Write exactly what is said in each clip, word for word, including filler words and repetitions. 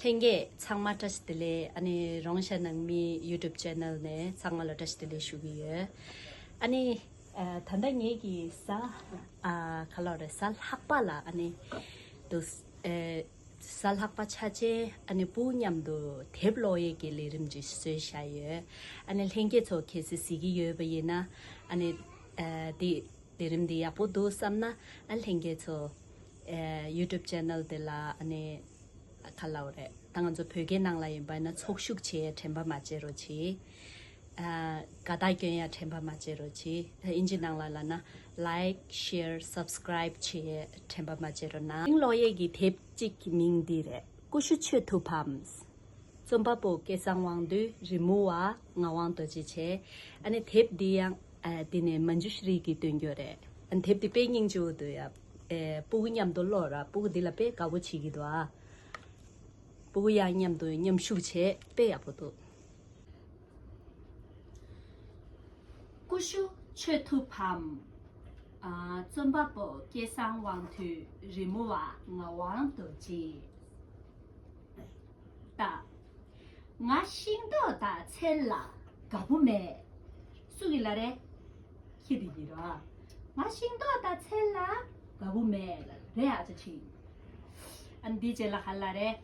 ལྷན་རྒྱས་ཚང་མ་བཀྲ་ཤིས་བདེ་ལེགས། ཨ་ནི་རོང་ཤ་ནང་མི་YouTube channel ནས་ཚང་མ་ལ་བཀྲ་ཤིས་བདེ་ལེགས་ཞུ་གི་ཡོད། ཨ་ནི་ཨ་ད་ལྟ་ངེད་ཀྱི་གཟའ་ཨ་ག་ལབ་རེད། གཟའ་ལྷག་པ་ལ་ཨ་ནི་དུ་ཨེ་གཟའ་ལྷག་པ་ཆ་ཆེན་ཨ་ནི་སྤུ་གུ་མཉམ་དུ་དེབ་ཀློག་ཡས་ཀྱི་ལས་རིམ་ཅིག་བཟོས་བཞག་ཡོད། ཨ་ནི་ལྷན་རྒྱས་ཚོ་གལ་སྲིད་གཟིགས་ཀྱི་ཡོད་པ་ཡིན་ན་ཨ་ནི་ཨ་འདི་ལས་རིམ་འདི་ཡག་པོ་འདུག་བསམ་ན་ཨ་ལྷན་རྒྱས་ཚོ་ཨེ་YouTube channel དེ་ལ་ཨ་ནི་ག་ལབ་རེད། ད་ང་ཚོ་བོད་སྐད་ནང་ལ་ཡིན་པ་ན་ཚོགས་ཞུགས་བྱེད་ཡ་དྲན་པ་མ་བརྗེད་རོགས་གྱིས། ཨ་དགའ་རྟགས་སྐྱོན་ཡ་དྲན་པ་མ་བརྗེད་རོགས་གྱིས། ཨིན་ཇི་ནང་ལ་ལབ་ན་like, share, subscribe བྱེད་ཡ་དྲན་པ་མ་བརྗེད་རོགས་གནང་། ཀློག་ཡས་ཀྱི་དེབ་གཅིག་གི་མིང་འདི་རེད། ཀུ་ཤུ་ཆོས་ཐུབ་བམ། རྩོམ་པ་པོ་སྐལ་བཟང་དབང་འདུས། རི་མོ་བ་ངག་དབང་རྡོ་རྗེ་བྱས། ཨ་ནི་དེབ་འདི་ཡང་ཨ་འདི་ནས་མན་ཇུ་ཤི་རི་གིས་བཏོན་རྒྱུ་རེད། ཨ་ནི་དེབ་འདི་དཔེ་སྙིང་རྗེ་བོ་འདུག་ཡ། ཨེ་སྤུ་གུ་མཉམ་དུ་ཀློག་ར། སྤུ་གུ་འདི་ལ་དཔེ་དགའ་པོ་བྱེད་ཀྱི་འདུག་ཨ། སྤུ་གུ་ཡང་མཉམ་དུ་མཉམ་ཞུགས་བྱས་དཔེ་ཡག་པོ་འདུག་ཀུ་ཤུ་ཆོས་ཐུབ་བམ། ཨ་རྩོམ་པ་པོ་སྐལ་བཟང་དབང་འདུས། རི་མོ་བ་ངག་དབང་རྡོ་རྗེ། ད། ང་ཤིང་ཏོག་དང་ཚལ་ལ་དགའ་པོ་མེད། སུ་གིས་ལབ་རེད། ཁྱེད་དེ་གིས་ར། ང་ཤིང་ཏོག་དང་ཚལ་ལ་དགའ་པོ་མེད་ལབ་རེད། ཨ་ཅག་ཅིག་ཨ་འདི་རྗེས་ལ་ག་ལབ་རེད།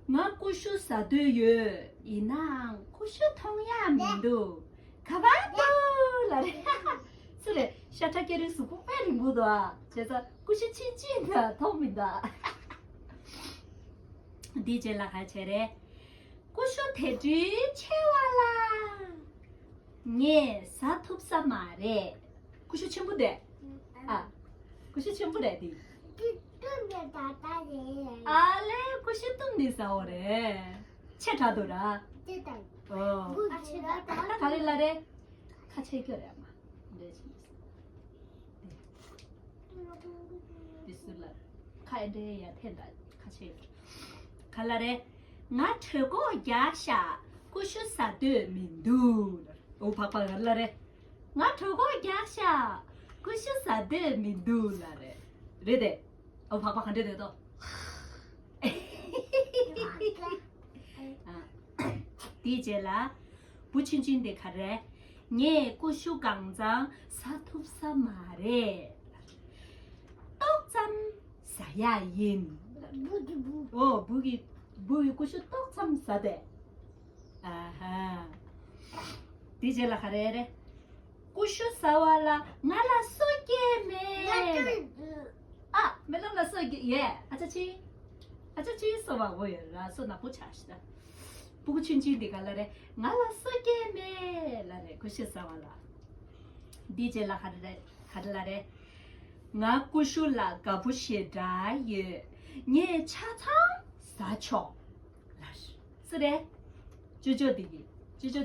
ང་ཀུ་ཤུ་ཟ་འདོད་ཡོད། ཡིན་ནའང་ཀུ་ཤུ་མཐོང་ཡག་མི་འདུག་ག་པར་འདུག་ལབ་རེད། སུ་རེད། ཤ་ཁྲག་སྐྱེ་རིང་གཟུགས་པོ་དཔེ་རིང་པོ་འདུག་ཨ། བྱས་ཙང་ཀུ་ཤུ་ཆུང་ཆུང་འདྲ་མཐོང་མི་འདུག་འདི་རྗེས་ལ་ག་བྱས་རེད། ཀུ་ཤུ་དེ་འདྲའི་ཆེ་བ་ལ། ངས་ཟ་ཐུབ་ས་མ་རེད། ཀུ་ཤུ་ཆེན་པོ་དེ། ཨ། ཀུ་ཤུ་ཆེན་པོ་རེད་དེ། ཨ་ལེ། ཀུ་ཤུ་བཏུམས་ནས་ཟ་འོ་རེད། ཆེ་དྲགས་འདུག་ར། ཨོ། ད་ག་རེ་ལབ་རེད། ཁ་ཆེ་སྐྱོ་རེད་མ། འདྲེ་ཆེ། དེ་སུ་ལ། ཁ་ཨེ་འདྲེ་ཡ་ཐེན་ད་ཁ་ཆེ། ག་ལབ་རེད། ང་གྲོད་ཁོག་རྒྱགས་ཤག་ཀུ་ཤུ་ཟ་འདོད་མི་འདུག་ཨོ་བག་བག་ག་ལབ་རེད། ང་གྲོད་ཁོག་རྒྱགས་ཤག་ཀུ་ཤུ་ཟ་འདོད་མི་འདུག་ལབ་རེད། རེད་དེ། ཨོ་བག་བག་ག་འདྲེ་རེད་དོ། དེའི་རྗེས་ལ། བུ་ཆུང་ཆུང་དེ་ག་རེ། ངས་ཀུ་ཤུ་གང་ཚང་ཟ་ཐུབ་ས་མ་རེད། ཏོག་ཙམ་ཟ་ཡག་ཡིན། ཨོ་བུ་གི་བུ་གི་ཀུ་ཤུ་ཏོག་ཙམ་ཟ་དེ། ཨ་ཧ། དེའི་རྗེས་ལ་ག་རེ་རེད། ཀུ་ཤུ་ཟ་བ་ལ་ང་ལ་སོ་སྐྱེ་མེད། ཨ། རྨི་ལམ་ལ་སོ་སྐྱེ་ཡེ། ཨ་ཅག་ཅིག་ཨ་ཅག་ཅིག་སོ་བ་བོ་ཡོད་ར། སོ་ནག་པོ་ཆགས་ཤི་ད། སྤུ་གུ་ཆུང་ཆུང་འདི་ག་ལབ་རེད། ང་ལ་སོ་སྐྱེ་མེད་ལབ་རེད། ཀུ་ཤུ་ཟ་བ་ལ། འདིའི་རྗེས་ལ་ག་རེ་རེད། ག་རེ་ལབ་རེད། ང་ཀུ་ཤུ་ལ་དགའ་པོ་ཞེ་དྲག་ཡོད། ངས་ཆ་ཚང་ཟ་ཆོག་ལབ་རེད། སུ་རེད། ཅོ་ཅོ་འདི་གིས། ཅོ་ཅོ་འདི།